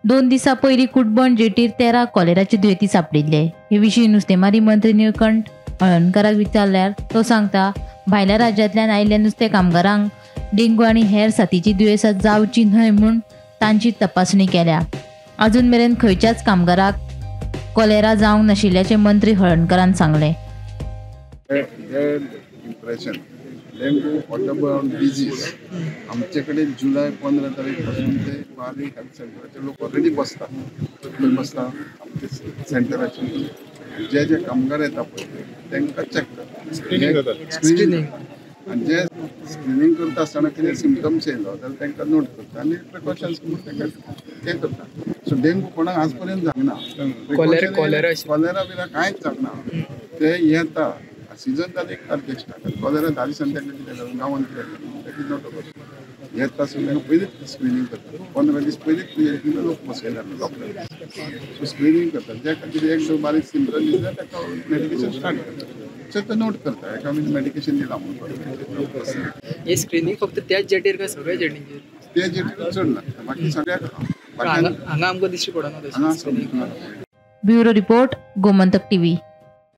2 दिसां पयलीं कुटबण जेटीर 13 कॉलेराचे दुयेंती सापडिल्ले. हे विशीं नुस्तेमारी मंत्री निळकंठ हळर्णकाराक विचारल्यार तो सांगता, भायल्या राज्यांतल्यान आयिल्ल्या नुस्तें कामगारांक डेंग्यू आनी हेर साथीची दुयेंसां जावची न्हय म्हूण तांची तपासणी केल्या. अजून मेरेन खंयच्याच कामगाराक कॉलेरा जावंक नाशिल्ल्याचें मंत्री हळर्णकारान सांगलें. इम्प्रेशन डेंग्यू वॉटरबॉर्न डिजीज आमचे कडेन जुलय 15 तारीख पासून ते बारीक हेल्थ सेंटराचे लोक ऑलरेडी बसता, खंय बसता आमचे सेंटराचे जे जे कामगार येता पळय तांकां चॅक करता, स्क्रिनींग, आनी जे स्क्रिनींग करता आसतना कितें सिमटम्स येयलो जाल्यार तांकां नोट करता आनी प्रिकॉशन्स म्हणून तांकां तें करता. सो डेंग्यू कोणाक आज पर्यंत जावंक ना, कॉलेरा बिरा कांयच जावंक ना. ते येता सिजन जालें एक तारखेक स्टार्ट, कॉलेरा 10 दिसांनी तांकां कितें जालें गांवांत कितें जालें ताका नोट करता. येता आसतना तांकां पयलींच स्क्रिनींग करता, 15 दीस पयलींच लोक बसयला डॉक्टर, सो स्क्रिनींग करता. ज्या खातीर एक दोन बारीक सिमटम दिसता ताका मेडिकेशन स्टार्ट करता. सो ते नोट करता एका आमी मेडिकेशन दिलां म्हणून. हे स्क्रिनींग फक्त त्याच जेटीर काय सगळ्या जेटींचेर? त्या जेटीर चड ना, बाकी सगळ्याक हांगा आमकां दिश्टी पडना. Bureau report, Gomantak TV.